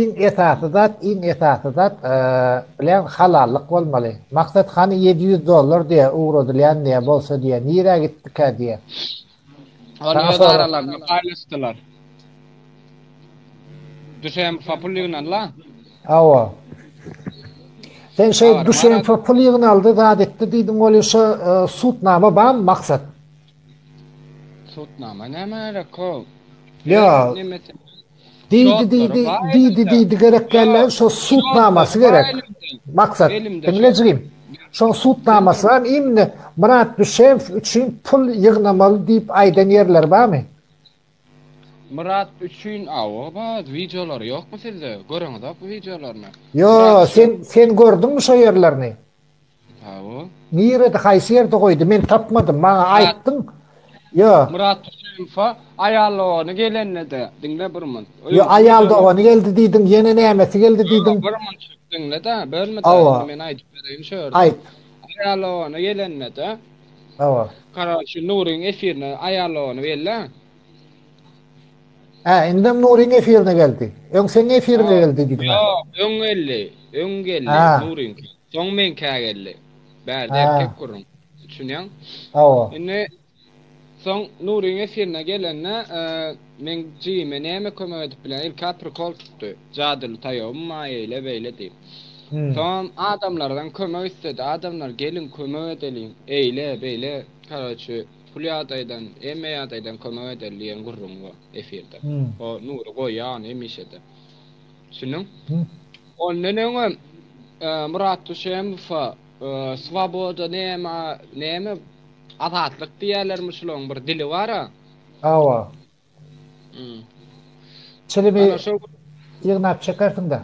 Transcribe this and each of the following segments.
Iň esasy zat, iň esasy zat, bilen halallyk bolmaly. Maksat hany 700 dollar diýe ugradylýan diýe bolsa diýe, nirä gitdikä diýe. Ony öz aralarynda paýlaşdylar. Düşemfa pul ýygnanla. Hawa. Sen şeý Düşemfa pul ýygnaldy, zat etdi diýdiň welin şo sudnama barmy Maksat? Sudnama näme gerek ho? Ýa. Diýdi diýdi diýdi diýdi gerek däl şo sud namasy gerek. Maksat diňle jigim. Şoň sud namasy bar imni Myrat Düşemow üçin pul ýygnamaly diýip aýdan ýerleri barmy? Myrat üçin awa bar wideolary ýokmy sizde? Göreňizokmy wideolaryny? Ýo sen sen gördüňmi şo ýerlerini? Hawa. Nirede, haýsy ýerde goýdy? Men tapmadym. Maňa aýtdyň. Ýo. Myrat Hüseýinowa aýal dogany gelende-de, diňle bir munt. Ýo, aýal dogany geldi diýdiň, ýene nämesi geldi diýdiň. Bir munçuk diňle-de, bölme-de, indi men aýdyp bereýin şu ýerde. Aýt. Aýal dogany gelende-de, Hawa. Karoçi, Nuryň efirine aýal dogany geldi. Hä, indem Nuryň efirine geldi. Öň seň efiriňe geldi diýdiň. Ýok, öň geldi. Öň geldi Nuryňky. Soň meňkä geldi. Bärde erkek gürrüň. Düşünýäň? Hawa. Indi soň Nuryň efirine gelende, meň jigime näme kömek edip bilen, ilk-ä prikol tutdy. Jadyly taýagym bar, eýle-beýle diýip. Soňam adamlardan kömek isledi. Adamlar geliň kömek edeliň, eýle-beýle, karoçi, pul ýagdaýdan, hemme ýagdaýdan kömek edeli diýen gürrüň bar efirde. O Nury goýýar ony hemişe-de. Düşündiň? Ondan öňem Myrat Düşemowa Swoboda näme, näme azatlyk diýýärlermi şularyň bir dili bar-a. Hawa. Çilimi ýygnap çekersiň-dä.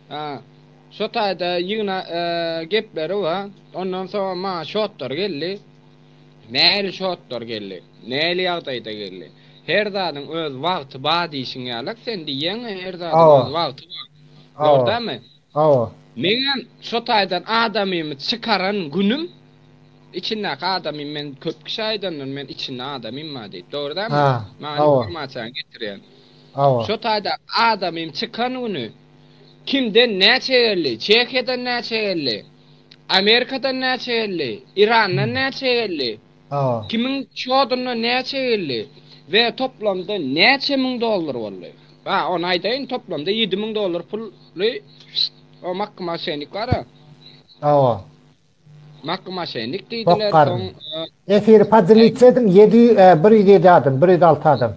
Ha. Şo taýda ýygna gepleri bar. Ondan soňam maňa şotlar geldi. Nähili şotlar geldi? Nähili ýagdaýda geldi? Her zadyň öz wagty bar diýşiň ýalak sen diýýäň her zadyň öz wagty bar. Dogry dälmi? Hawa. Meňem şo taýdan adamymy çykaran günüm içindäki adamym men köp kişä aýdandyryn men içinde adamym bar diýip. Dogry dälmi? Maňa informasiýany getirýän. Hawa. Şo taýda adamym çykan güni kimden näçe geldi, Çehiýadan näçe geldi, Amerikadan näçe geldi, Irandan näçe geldi, Hawa. kimiň şodundan näçe geldi we toplamda näçe müň dollar boldy. Ha, ony aýdaýyn, toplamda 7000 dollar pully o makky moşennik bar-a. Hawa. Makky moşennik diýdiler, soň Efiri podelitse ediň, 7 107 adam, 106 adam.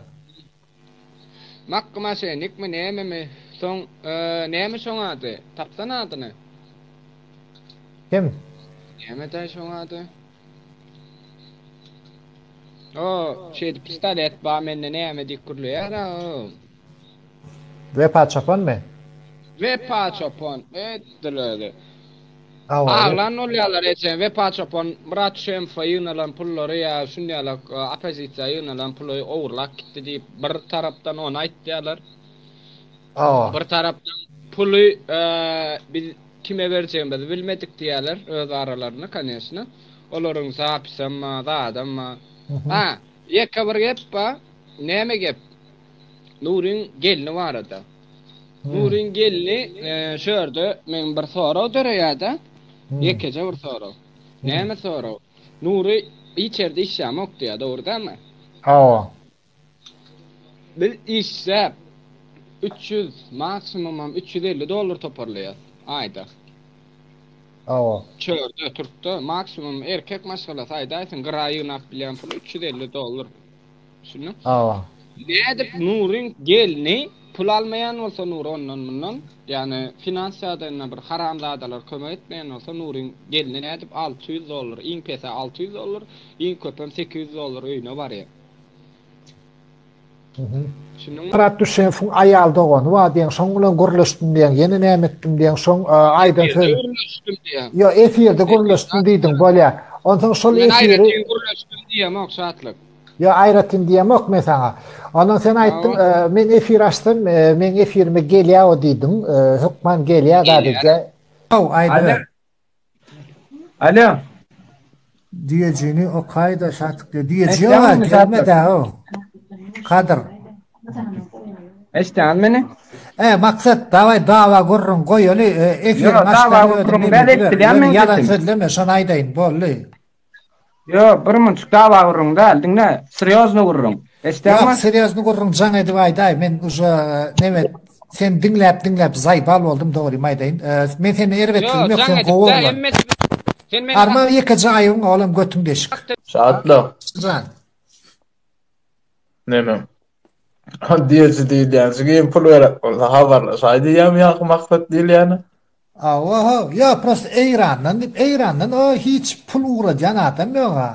Makky moşennikmi, nämemi, soň näme şoň ady? Tapsana adyny. Kim? Näme-dä şoň ady? O, şeýdip pistolet bar mende näme diýip gürleýär-ä o. Wepa çopanmy? Wepa çopan, etdir özi. Aglan bolýarlar eje, Wepa çopan Myrat Düşemowa ýygnalan pullary ýa şunýalak oppozisiýa ýygnalan puly ogurlap gitdi diýip bir tarapdan ony aýtýarlar. Bir tarapdan puly biz kime berjegimizi bilmedik diýýärler öz aralarynda koneçno. Olaryň zapisem bar, zadam bar. Ha, ýeke bir gep bar. Näme gep? Nuryň gelni barada. Nuryň gelni şu ýerde meň bir sorag döreýär-de. Ýekeje bir sorag. Näme sorag? Nury içerde işlämok diýýär, dogry dälmi? Hawa. Biz işläp 300, maksimumam 350 dollar toparlaýas aýda. Hawa. Çörde, türkde maksimum erkek maşgalasy aýdaýsyn gyra ýygnap bilýän puly 350 dollar. Düşündiň? Hawa. Nädip Nuryň gelni pul almaýan bolsa Nury ondan mundan, ýagny finans ýagdaýynda bir haramzadalar kömek etmeýän bolsa Nuryň gelni nädip 600 dollar, iň pes-ä 600 dollar, iň köpem 800 dollar öýüne barýar. Düşündiňmi? Myrat Düşenowyň aýal dogany bar diýen, şoň bilen gürleşdim diýen, ýene näme etdim diýen, şoň aýdan söz. Efirde gürleşdim diýen. Ýok, efirde gürleşdim diýdiň, bolýar. Onsoň şol Men efiri aýratyn gürleşdim diýemok, Şatlyk. Ýok, aýratyn diýemok men saňa. Ondan sen aýtdyň, men efir açsam, meň efirime gelýär o diýdiň, hökman gelýär zat diýdi. Haw, aýdyber. Alo. Düýejini okaý-da Şatyk diýýär. Düýeji ýok-a, gelmedi-ä o. Kadyr. Eşitýäňizmi meni? E, Maksat, daway dawa gürrüň goýaly, e, efiriň Ýok, dawa açdan özüň gürrüň neme däl, ediber. eşidilýär Ýöne meň ýalan sesim. sözleme, şony aýdaýyn, boldy. Ýok, bir munçuk dawa gürrüň däl, diňle, serýozny gürrüň. Ýok, Eşidýäňmi? serýozny gürrüň jaň edip aýdaý, men uje neme seni diňläp diňläp zaýbal boldum, dogrymy aýdaýyn. E, men sende erbetligim Ýok, ýok, jaň sen edip gowy dä, oglan. hemmesi Sen meni Arma ýekeje aýybyň olam götüň deşik. Şatlyk. Jan. Neme? Diýeji diýilýän, jigim pul gerek bolsa habarlaşaý diýýämi ýaňky maksat diýilýäni? Hawa how, ýok prosta Eýrandan diýip, Eýrandan o hiç pul ugradýan adam ýoga.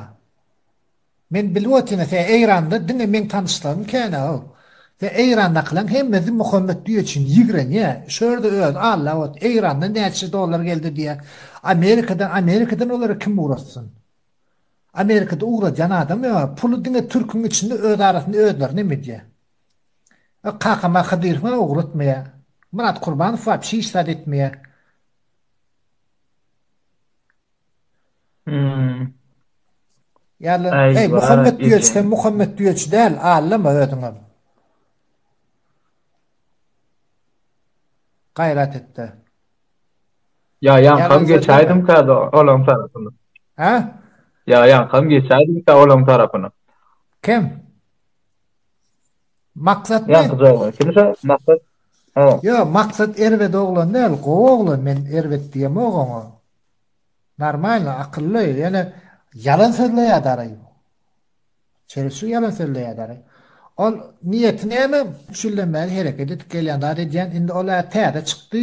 Men bilip otyryn se Eýranda diňe meň tanyşlarym kän how. Se Eýrandakylaň hemmesi Muhammet düýe üçin ýigrenýä. Şu ýerde özi Alla ot Eýrandan näçe dollar geldi diýýä. Amerikadan Amerikadan olara kim ugratsyn? Amerikada ugradýan adam ýok. Puly diňe türküň içinde öz arasynda özleri neme edýär. Kakama Hydyrowa ugratmaýar. Myrat Kurbanow wapşe hiç zat etmeýär. Hmm. Ýaly, eý Muhammet Düýeçi sen Muhammet Düýeçi däl, allama özüňem. Gaýrat etde. Ýa ýaňkam geçäýdimkä olaň tarapyna. Hä? Ýa ýaňkam geçäýdimkä olaň tarapyna. Kim? Maksatmy? Ýaňky jogap. Kim şo? Maksat. Ha. Ýo, Maksat erbet oglan däl, gowy oglan, men erbet diýemok oňa. Normalny, akylly, ýöne ýalan sözleýär daraý. Çereşi ýalan sözleýär daraý. Ol niýeti näme? Üç ýyldan bäri hereket edip gelýän zat edýän. Indi ol-a täze çykdy.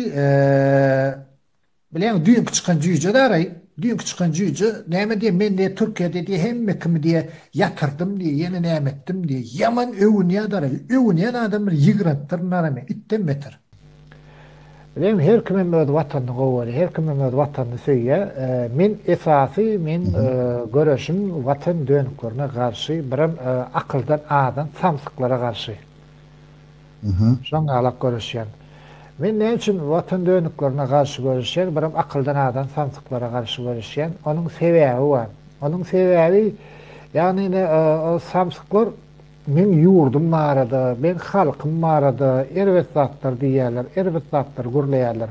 Bilýäňmi, düýnki çykan jüýje daraý. Düýnki çykan jüýje näme diýýär? Men diýýär Türkiýede diýýär hemme kimi diýýär ýatyrdym diýýär, ýene näme etdim diýýär. Ýaman öwünýär daraý. Öwünýän adam bir ýigrenipdirin daraý men, itden beter. Bilýäňmi, her kimem öz watanyny gowy görýär, her kimem öz watanyny söýýär. Men esasy meň göreşim watan dönüklerine garşy, birem akyldan azan samsyklara garşy. Şoň ýalak göreşýän. Men näme üçin watan dönüklerine garşy göreşýän, birem akyldan azan samsyklara garşy göreşýän? Onuň sebäbi bar. Onuň sebäbi, ýagny ine o samsyklar Meň ýurdum barada, meň halkym barada erbet zatlar diýýärler, erbet zatlar gürleýärler.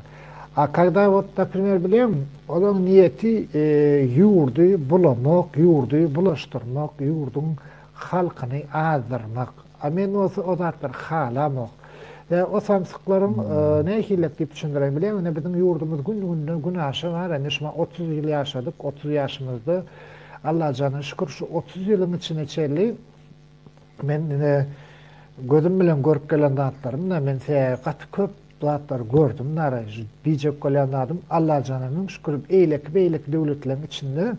A kagda wot naprimer bilýäňmi, olaň niýeti ýurdy bulamak, ýurdy bulaşdyrmak, ýurduň halkyny azdyrmak. A men bolsa o zatlary halamok. We o samsyklaryň nähilek diýip düşündireýin bilýäňmi, ine biziň ýurdumyz gün-günden günaşa bar, ine şuma 30 ýyl ýaşadyk, 30 ýaşymyzda Allajana şükür şu 30 ýylyň içine çenli Men ine gözüm bilen görüp gelen zatlarym da men sebäbi gaty köp zatlary gördüm nara diýjek bolýan zadym Allajana müň şükür eýleki beýleki döwletleriň içinde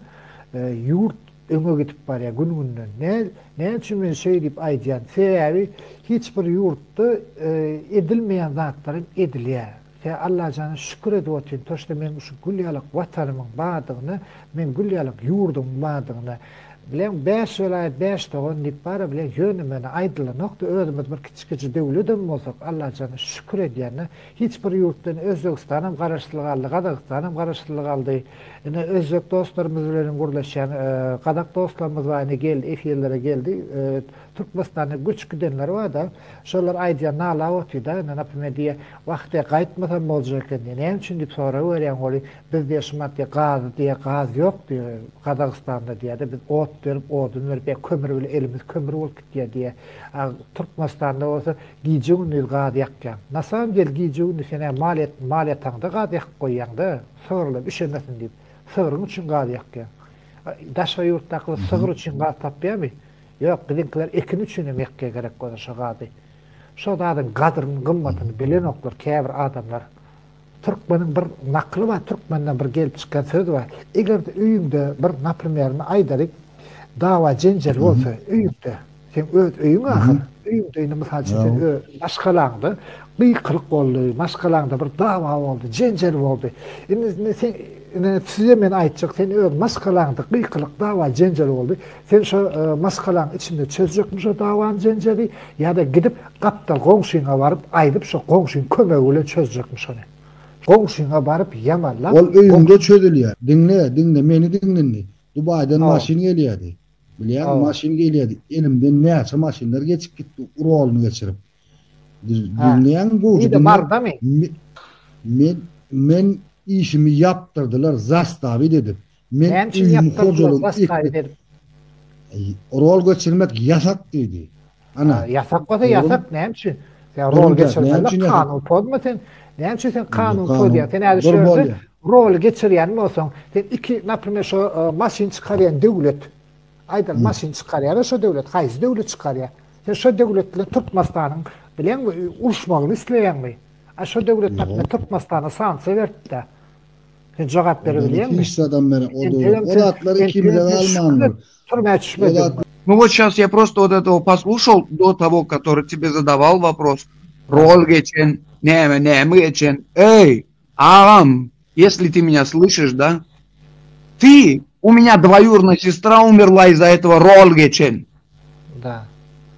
ýurt öňe gidip barýar gün günden. Nä näme üçin men şeý diýip aýdýan sebäbi hiç bir ýurtda edilmeýän zatlar hem edilýär. Tä Allajana şükür edip otyryn, toşda meň şu gül ýalak Watanymyň bardygyna, meň gül ýalak ýurdumyň bardygyna. Bileň, bäş welaýat, bäş dogan diýip bar-a, bileň, ýöne-möne aýdylanok-da, özümiz bir kiçi-kiçi döwledem bolsak, Allajana şükür edýän-de. Hiç bir ýurtda ine Özbegistanam garaşsyzlyk aldy, Gazagystanam garaşsyzlyk aldy. Ine, özbek dostlarymyz bilenem gürleşýän, gazak dostlarymyz bar, ine geldi, efirlere geldi. Türkmenistanda göçüp gidenler bar-da, şolar aýdýar, nalap otyr-da, ine, naprimer, diýýär, Wah diýýär, gaýtmasam boljak eken diýýär. Näme üçin diýip sorag berýäň weli, biz diýýär, şumat diýýär, gazy diýýär, gaz ýok diýýär, Gazagystanda diýýär-de, biz ot berip, odun berip, ýa kömür bile elimiz kömür bolup gitýär diýýär. A Türkmenistanda bolsa gije-gündiz gaz ýakýaň. Na samom dele gije-gündiz sen-ä mal mal ýataňda gaz ýakyp goýýaň-da, sygyrlar üşemesin diýip. Sygryň üçin gaz ýakýaň. Daşary ýurtdakylar sygyr üçin gaz tapýarmy? Ýok, biziňkiler ekin üçin hem ýakýa gerek bolsa şo gazy. Şo zadyň gadryny, gymmatyny bilenoklar käbir adamlar. Türkmeniň bir nakyly bar, türkmenden bir gelip çykan söz bar. Eger-de öýüňde bir naprimerini aýdalyk, dawa-jenjel bolsa öýüňde, seň öz öýüň ahyr, öýüňde indi mysal üçin sen öz maşgalaňda gykylyk boldy, maşgalaňda bir dawa boldy, jenjel boldy. Indi sen indi size men aýtjak, sen öz maşgalaňda gykylyk, dawa, jenjel boldy. Sen şo maşgalaň içinde çözjekmi şo dawany jenjeli ýa-da gidip gapdal goňşyňa baryp aýdyp şo goňşyň kömegi bilen çözjekmi şony? Goňşyňa baryp ýamanlap Ol öýüňde çözülýär. Diňle, diňle, meni diňle indi. Dubaýdan maşyn gelýärdi. Bilýäňmi, maşyn gelýärdi. Elimden näçe maşynlar geçip gitdi, urolyny geçirip. Diňleýäňmi gowja Nirede diňle. Marsdamy? Men men işimi ýapdyrdylar zastawit edip. Men Näme üçin öýümi ýapdyrdylar hojalygymy zastawit edip? Rol geçirmek ýasak diýdi. Ana. Ýasak bolsa ýasak näme üçin? Sen rol geçirmeli kanun pozma sen. Näme üçin sen kanun pozýaň? Sen häzir şu ýerde rol geçirýän bolsaň, sen iki, naprimer, şo maşyn çykarýan döwlet. Aýdaly maşyn çykarýar şo döwlet, haýsy döwlet çykarýar? Sen şo döwlet bilen Türkmenistanyň bilen uruşmagyny isleýäňmi? A şo döwlet naprimer Türkmenistana sanksiýa beripdi. Sen jogap berebilýäňmi? Hiç zadam beren o döwlet. O zatlar ikimize galmandyr. Türmä düşmedim. Ну вот сейчас я просто вот этого послушал до того, который тебе задавал вопрос. Rol geçen, näme, näme geçen. Эй, agam, если ты меня слышишь, да? Ты, у меня двоюродная сестра умерла из-за этого rol geçen. Да.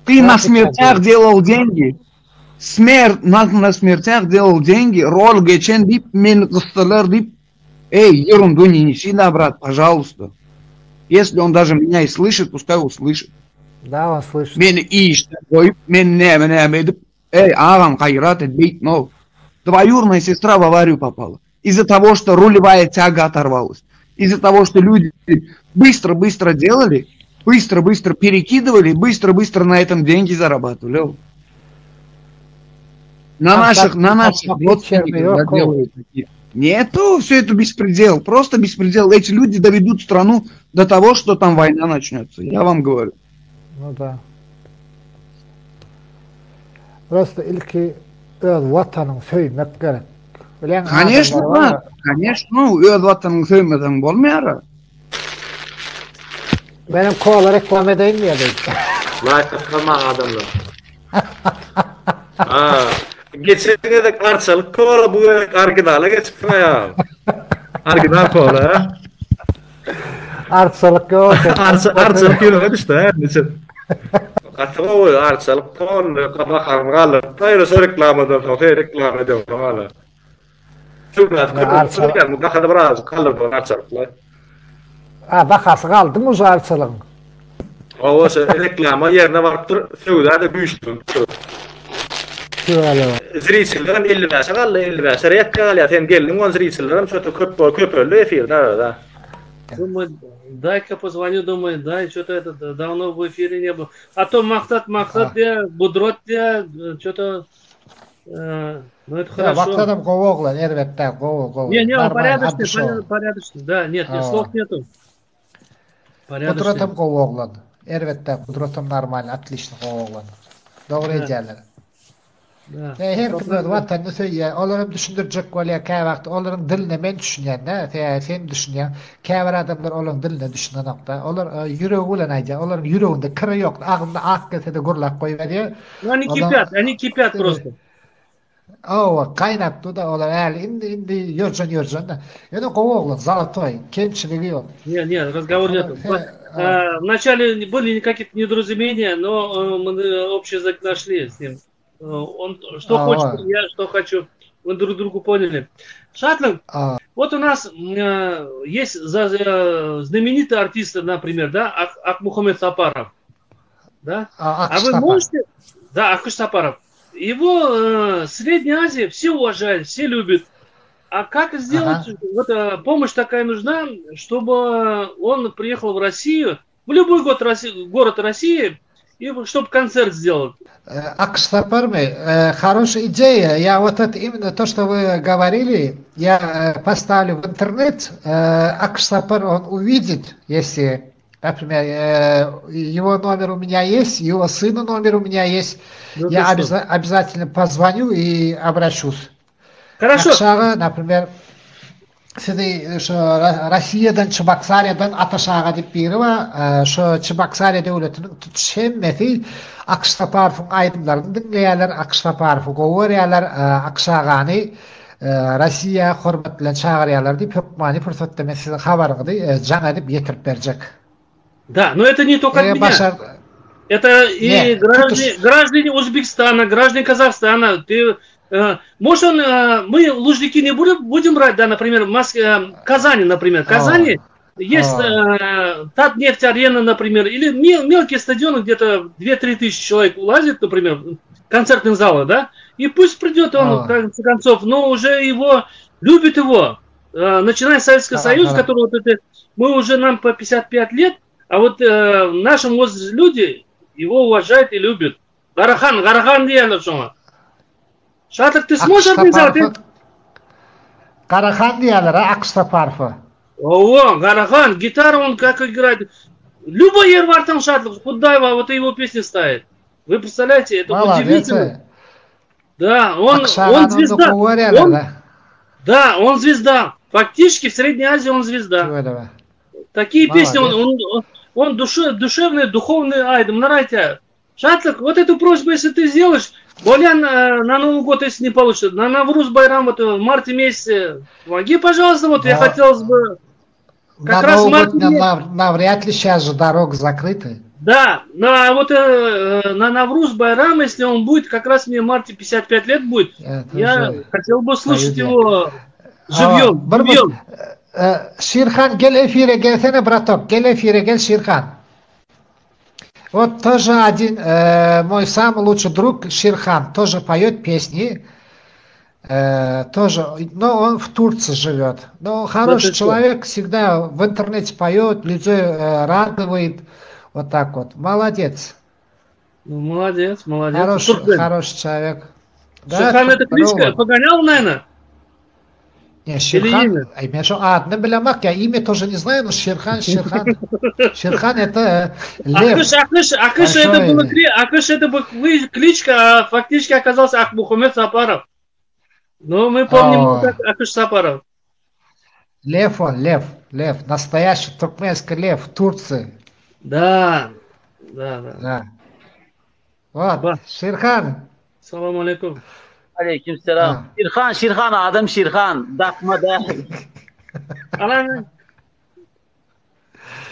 Ты на смертях делал деньги. Смерть, на, на смертях делал деньги, rol geçen diýip, meni gysdylar diýip, эй, ерунду не неси, да, брат, пожалуйста. Если он даже меня и слышит, пускай услышит. Да, он слышит. Meni işden goýup, men näme näme edip, ey, agam gaýrat et, beýtme. Двоюродная сестра в аварию попала. Из-за того, что рулевая тяга оторвалась. Из-за того, что люди быстро-быстро делали, быстро-быстро перекидывали, быстро-быстро на этом деньги зарабатывали. На наших, на наших родственников делают такие. Нету, все это беспредел, просто беспредел. Эти люди доведут страну до того, что там война начнется, я вам говорю. Ну да. Просто ilki öz watanyňy söýmek gerek. Bilen Конечно, да, конечно, ну, öz watanyňy söýmeseň bolmaýar. Benim kola reklama edeýin diýdi. Laýk atmaň adamlar. Ha, geçen gezek arçalyk kola bu gezek originala geçipsiň aýa. Original kola. ha? Arçalyk ýok. Arça arçalyk ýürege düşdi ha niçe. Gaty gowy arçalyk kola baharyny galdyryp ýöne şu reklamadan soň sen reklama edeňsoň hala. Söwdasy köp bolupdyr, bahasy birazajyk galdyrdylar arçalyklar. Ha, bahasy galdymy uje arçalygyň? Hawa, şo reklama ýerine barypdyr, söwda-da güýçlenipdir. Tüweleme. Zriteller hem 55-e galdy, 55-e redka galýar. Sen geldiň, on zriteller hem şo-da köp bol, köpeldi efirde arada. Думаю, дай-ка позвоню, думаю, дай, что-то это давно в эфире не был. А то Maksat, Maksat diýä, Gudrat diýä, что-то ну это хорошо. Maksadam gowy oglan, erbetde, gowy, gowy. Не, не, он порядочный, порядочный, да, нет, нет, слов нету. Порядочный. Gudratam gowy oglan. Erbetde, Gudratam normal, отлично gowy oglan. Dogry edýärler. E, her kim öz watanyny söýýär. Olar hem düşündirjek bolýar käwagt. Olaryň diline men düşünýän-dä, sebäbi sen düşünýäň. Käbir adamlar olaryň diline düşünenok-da. Olar e, ýüregi bilen aýdýar. Olaryň ýüreginde kiri ýok. Agzynda ak gelse-de gürläp goýberýär. Ну, они кипят, они кипят просто. Hawa, gaýnap dur-da olar äli indi indi ýörjen ýörjen-de. Ýöne gowy oglan, zolotoý, kemçiligi ýok. Не, не, разговор нет. Вначале были какие-то недоразумения, но мы общий язык нашли с ним. Он что а, хочет, я что хочу. Мы друг другу поняли. Шатлин, а. вот у нас э, есть за, за, знаменитый артист, например, да, Ак, Акмухамед Сапаров. Да? А, а вы можете... Да, Акуш Сапаров. Его э, Средняя Азия все уважают, все любят. А как сделать, ага. вот э, помощь такая нужна, чтобы он приехал в Россию, в любой год России, город России, и чтобы концерт сделал. Akyş Saparmy? Хорошая идея. Я вот это именно то, что вы говорили, я поставлю в интернет. Akyş Sapar он увидит, если, например, его номер у меня есть, его сына номер у меня есть. Ну, я обяза- обязательно позвоню и обращусь. Хорошо. Akyş aga, например, sizi şu Rossiýadan Çebaksariýadan Ataş aga diýip biri bar. Şu Çebaksariýa döwletiniň tutuş hemmesi Akyş Saparowyň aýdymlaryny diňleýärler, Akyş Saparowy gowy görýärler, Akyş agany Rossiýa hormat bilen çagyrýarlar diýip hökmany pursatda men siziň habaryňyzy jaň edip ýetirip berjek. Да, но это не только от меня. Это и граждане, граждане Узбекистана, граждане Казахстана. Ты, э, может, он, э, мы Лужники не будем, будем брать, да, например, в Москве, э, Казани, например. Казани есть э, Татнефть-арена, например, или мел, мелкие стадионы, где-то 2-3 тысячи человек улазит, например. концертных залах, да? И пусть придет он, в конце концов, но уже его, любит его. Э, начиная с Советского Союза, который вот это, мы уже нам по 55 лет, а вот э, в нашем возрасте люди его уважают и любят. Garahan, Garahan diýerler şoňa. Şatlyk, ты сможешь организовать? Garahan diýerler, a, Akyş Saparowa. Hawa, Garahan, gitara он как играет. Любой ýer barsaň Şatlyk, Hudaýba, вот его песни ставит. Вы представляете, это удивительно. Да, он, он звезда. Он, да, он звезда. Фактически в Средней Азии он звезда. Такие песни, он, он, он душе, душевный, духовный aýdymlar aýtýar. Şatlyk, вот эту просьбу, если ты сделаешь, bolýa на, на Новый год, если не получится, на Навруз Байрам, вот в марте месяце, помоги, пожалуйста, вот Но... я хотел бы... Как на раз Новый год на, навряд ли сейчас же дорога закрыта. Да, на, вот э, на Навруз Байрам, если он будет, как раз мне в марте 55 лет будет, Это я хотел бы слышать его живьем. А, живьем. Э, Şirhan gel efire gelsene браток, gel efire gel Şirhan. Вот тоже один, э, мой самый лучший друг Ширхан, тоже поет песни. Э, тоже, но он в Турции живет. Но хороший человек, всегда в интернете поет, людей э, радует. Вот так вот. Молодец. Ну, молодец, молодец. Хороший, хороший человек. Да, Ширхан это кличка, погонял, наверное? Не, Шерхан, а, adyny bilemok, я имя тоже не знаю, но Шерхан, Шерхан. Шерхан это э, лев. Акыш, Акыш, Акыш это было, Акыш это была кличка, а фактически оказался Акмухамед Сапаров. Но мы помним его как Акыш Сапаров. Лев он, лев, лев, настоящий туркменский лев в Турции. Да, да, да. Да. Вот, Ба. Шерхан. Salam aleýkum. Aleýkum salam. Şirhan, Şirhan, adym Şirhan. Dakma da. Alan.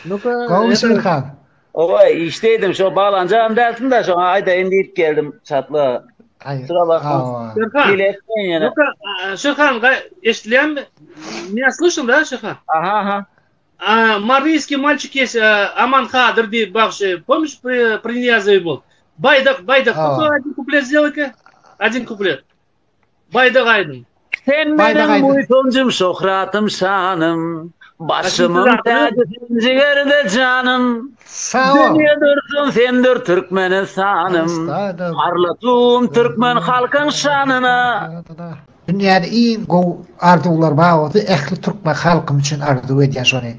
Ну-ка. Gowy Şirhan. Oý, işdeýdim, şo baglanjagam dälsin da, şoňa aýdaýyn diýip geldim çatla. Kusura bakma. Şirhan. Ну-ка, Şirhan, eşidilýärmi? Меня слышно, да, Şirhan? Aha, aha. А, марийский мальчик есть, Аман Хадр diýip bagşy. Помнишь, при, при Ниязове был? Baýdak, Baýdak. Ну-ка, один куплет сделай-ка. Один куплет. Baýdak aýdym. Sen meniň buýsanjym, şöhratym, şanym, Başymyň täji sen jigerde janym. Sag bol. Dünýe dursun sendir Türkmenistanym. Parlatun türkmen halkyň şanyna. Dünýäde iň gowy arzuwlar bar bolsa ähli türkmen halkym üçin arzuw edýän şony.